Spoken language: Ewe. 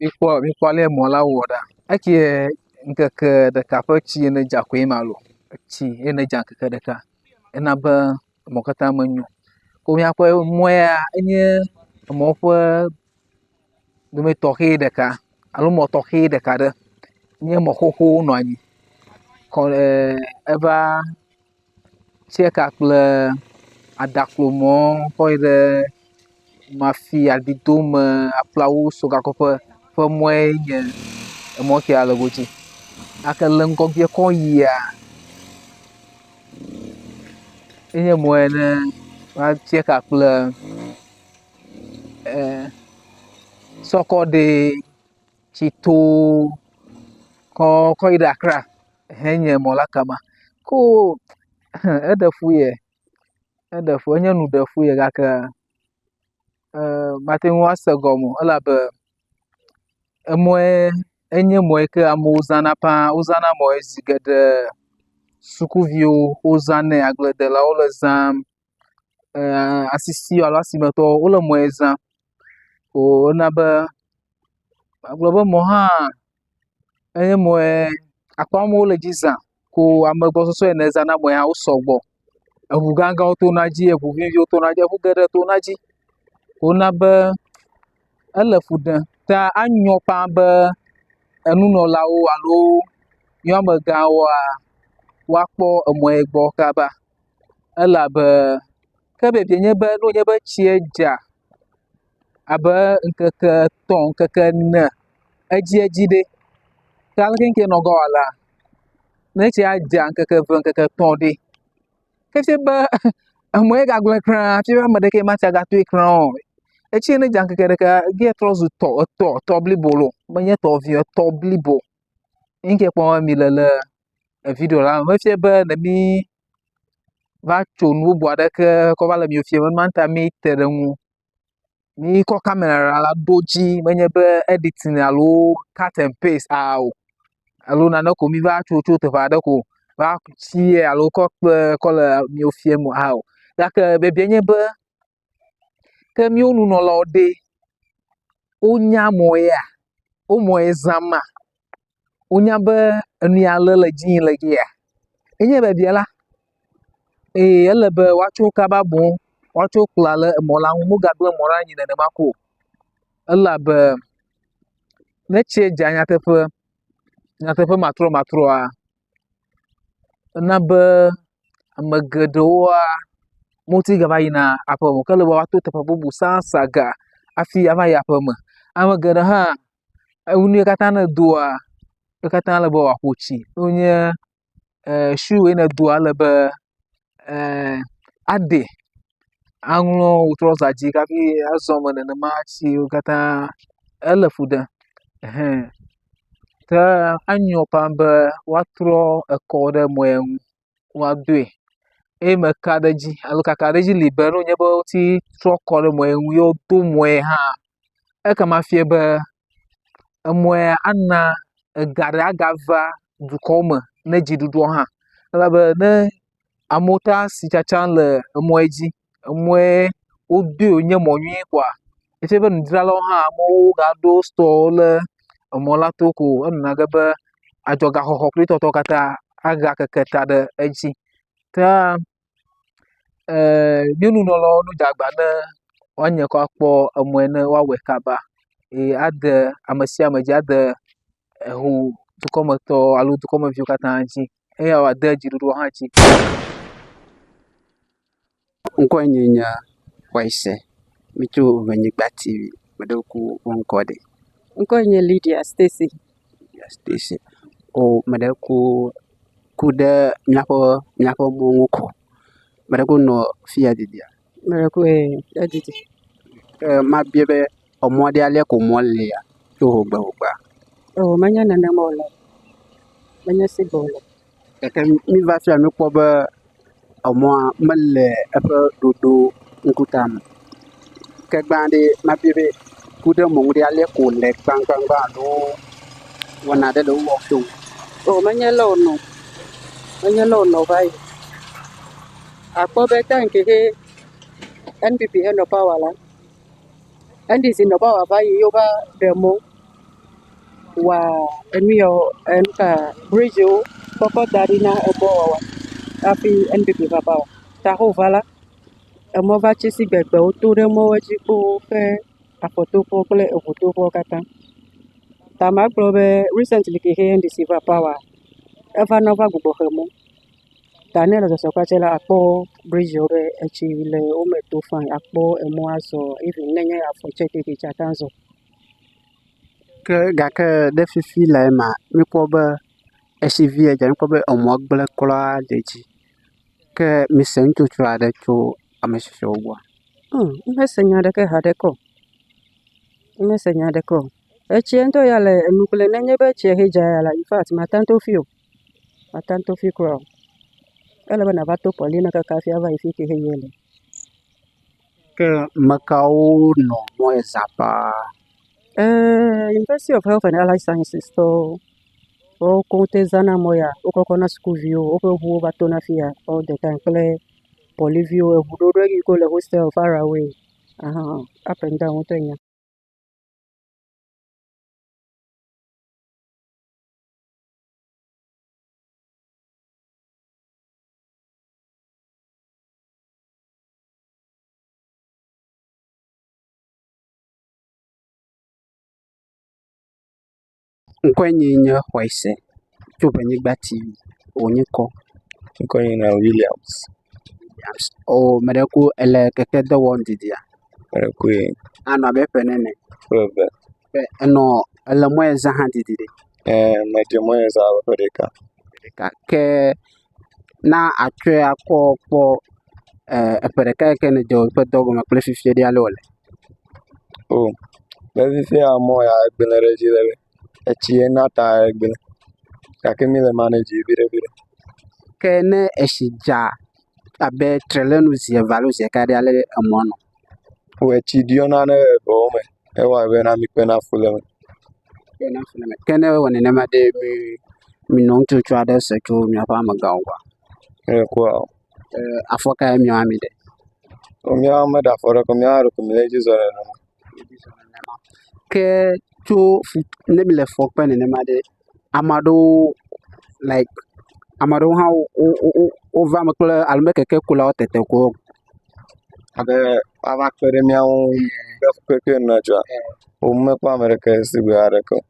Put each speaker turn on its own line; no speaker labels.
Mikpɔ mikpɔ ale mɔ la wɔ ɖa. Ekie ŋkeke ɖeka ƒe tsi ne dza koe ma lo. Etsi ye ne dza ŋkeke ɖeka ena be emɔ katã me nyo. Ko miakpɔe mɔ ya enye emɔ ƒe dome tɔxɛ ɖeka alo mɔ tɔxɛ ɖeka ɖe nye mɔ xoxo nɔ anyi kɔ e eva tsɛka kple adaklomɔ kɔ yi ɖe mafi agbitome aƒlawu sogakɔƒe ƒe mɔe nye emɔ sia le godzi. Gake le ŋgɔgbea kɔ yia enye mɔ ene va tsɛka kple e sɔkɔɖi tsito kɔ kɔ yi ɖe Akra henye mɔ la kama. Ko eɖe fu ye eɖe fu enye nu ɖefu ye gake e mate ŋu ase gɔme o elabe emɔe enye mɔ yi ke amewo zãna paa. Wozãna mɔ zi geɖe. Sukuviwo wozãnɛ, agbledelawo le zãm, e asisi alo asimetɔwo wole mɔ ye zãm. Ko ena be magblɔ be mɔ hã enye mɔ ye akpɔ amewo le edzi zã ko ame gbɔsɔsɔ yi ne zãna mɔ ya wo sɔgbɔ. Eŋu gãgãwo tona edzi, eŋu viviwo tona edzi, eŋu geɖe tona edzi. Wona be ele fu ɖem ta anyo ƒã be enunɔlawo alo míawo amegãwoa woakpɔ emɔ ye gbɔ kaba elabe ke biabia nye be ne wònye be tsie dza abe ŋkeke etɔ̃, ŋkeke ene edziedzi ɖe, ke aleke ŋkee nɔ ge wòala? Ne tsia dza ŋkeke eve, ŋkeke etɔ̃ ɖe, efia be emɔ ye gagblẽ kura hafi ame ɖeke mate agatoe kura o. Etsi ne dza ŋkeke ɖeka ge trɔ zu tɔ, etɔ, tɔ blibo loo, menye tɔ vi o, etɔ blibo. Ŋkee kpɔm mile le evideo la me. Mefia be ne mi va tso nu bubu aɖeke kɔ va le mio fiem enua ta mi te ɖe ŋu. Mi kɔ kamera la ɖo dzi menye be editing alo cut and paste ao alo nane ko mi va tso tso teƒe aɖe ko va tsie alo kɔ kpe kɔ le mio fiem ao. Gake biabia nye be ke míwo nunɔlawo ɖe, wonya mɔ ya? Wo mɔ ye zãma? Wonya be enu ya le le edzi yim le dzia? Enye biabia la. Eye ele be woatso kaba boŋ woatso kpla le emɔ la ŋu mogagblẽ mɔ la anyi nenema ko o. Elabe ne tsia dza nyateƒe, nyateƒe matrɔmatrɔa, ena be ame geɖewoa, moti gava yina aƒeme o. Ke ele be woato teƒe bubu sãsaga hafi ava yi aƒeme. Ame geɖe hã, enu yi katã ne edoa, wo katã ele be wòaƒo tsi. Wonye shoe yi ne edoa ele be aɖe aŋlɔ wò trɔza dzi hafi azɔ eme nenema tsiwo katã ele fu ɖem. Ɛhɛ̃ ke anyo ƒã be woatrɔ ekɔ ɖe mɔ ya ŋu woadoe eye meka ɖe edzi alo kaka ɖe edzi li be ne wònye be woti trɔ kɔ ɖe mɔ ya ŋu ye wodo mɔ ya hã ekema fia be emɔ ya ana ega ɖe agava dukɔ me ne dziɖuɖua hã elabe ne amewo te asitsatsa le emɔ ya dzi, emɔe wodoe wònye mɔ nyui kpoa, efia be nudzralawo hã amewo gaɖo stɔwo ɖe emɔ la to ko enɔna ge be adzɔgaxɔxɔ kple tɔtɔ katã agakeke ta ɖe edzi. Ke ee nyɔnunɔlawo nu dze agba ne woanye kɔ akpɔ emɔe ne woawɔe kaba eye ade ame sia ame dzi ade eho dukɔmetɔwo alo dukɔmeviwo katã dzi eye wòade dziɖuɖua hã dzi.
Ŋkɔe nye nye Xɔese. Metso Ʋenyigba TV. Meɖo ŋku wò ŋkɔ ɖe.
Ŋkɔe nye Lydia Stacy.
Lydia Stacy. O meɖe ku ku ɖe míaƒe míaƒe mɔ ŋu ko. Meɖe ku nɔ fiya didia.
Meɖe ku ee edidi.
Ke mabia be emɔ ɖe alea ko mɔ lia tso ʋegbe ʋegbea?
O menye nenema o le. Menye sigbe o le.
Gake míva fia míekpɔ be emɔa mele eƒe ɖoɖo ŋkuta me. Ke gbã ɖe mabia be ku ɖe mɔ ŋu ɖe ale ko le gbãgbãgbã alo wɔna aɖe le wowɔm tso ŋu.
O menye lé wònɔ o. Menye lé wònɔ va yi. Akpɔ be time ke he NPP henɔ power la, NDC nɔ power va yi ye wova ɖe mɔ. Wa enu yawo enuka bridgewo kɔkɔ da ɖi na emɔ wɔwɔ hafi NPP va power. Ta wova la, emɔ va tsi si gbegbe woto ɖe mɔwo dzi kpoo xe afɔtoƒewo kple eŋutoƒewo katã. Ta magblɔ be recently ke xe NDC va power, eva na wova gbugbɔ xe mɔ. Ta ne le zɔzɔ kpatse la, akpɔ bridgewo be etsi le wo me to fine. Akpɔ emɔ azɔ even nenye afɔ tse tete tse ate azɔ.
Ke gake ɖe fifi le ema míkpɔ be etsi vi dza míkpɔ be emɔ gblẽ kura le edzi. Ke mise nutsotso aɖe tso ame tsitsiwo gbɔa?
Mese nya aɖeke haɖe ke o. Mese nya aɖeke o. Etsia ŋutɔ ya le enu gblẽ nenye be tsia he dza ya la, in fact mate ŋu to fi o. Mate ŋu to fi kura o. Ele be nava to pɔli me kaka hafi ava yi fi ke he yie le.
Ke me kawo nɔ mɔ ya zã paa?
University of Health and Allied Sciences tɔwo woawo koŋ te zãna mɔ ya. Wokɔkɔ na sukuviwo woƒe ʋuwo va tona fi ya all the time kple pɔliviwo eʋu ɖoɖo yi ke le hostel far away. Aha, up and down wotɔe nya.
Ŋkɔe nye nye Xɔese tso Ʋenyigba TV. Wò ŋkɔ?
Ŋkɔ nye nye Williams.
O me ɖe ku ele keke dɔ wɔm didia?
Meɖe koe.
Anɔ abe ƒe nene.
Ƒe eve.
Ƒe enɔ ele mɔ ya zã hã didi ɖe?
Ɛɛ medze mɔ ya zã ƒe ɖeka.
Ɖeka. Ke na atsɔe akɔ kpɔ eƒe ɖeka yi ke nèdze woƒe dɔ gɔme kple fifia ɖe ale wòle.
O, le fifia mɔ ya egblẽ ɖe edzi le be etsi ye na ta egblẽ gake mi le manage viɖe viɖe.
Ke ne etsi dza abe trelenu zi eve alo zi ɖeka ɖe ale emɔa nɔ.
O etsi ɖiɔna ɖe eʋewo me ewɔ abe na mi kpena fu le eme.
Kpena fu le eme. Ke ne ewɔ nenema ɖe mi minɔ nutsotso aɖe se tso miaƒe amegãwo gbɔa?
Ee kura o.
Afɔ kae miawo mi ɖe?
Míawo meɖe afɔ ɖeke o, míawo ɖeko mi le edzi zɔ nenema.
Ke tso ne mi le fɔ kpe nenema ɖe, ame aɖewo like ame aɖewo hã wova eme kple alo me kekekulawo tete ko.
Abe woava kpe ɖe mía ŋu be fukpekpe nɔ dzɔa, wo mekpɔ ame ɖeke si gbe aɖeke o.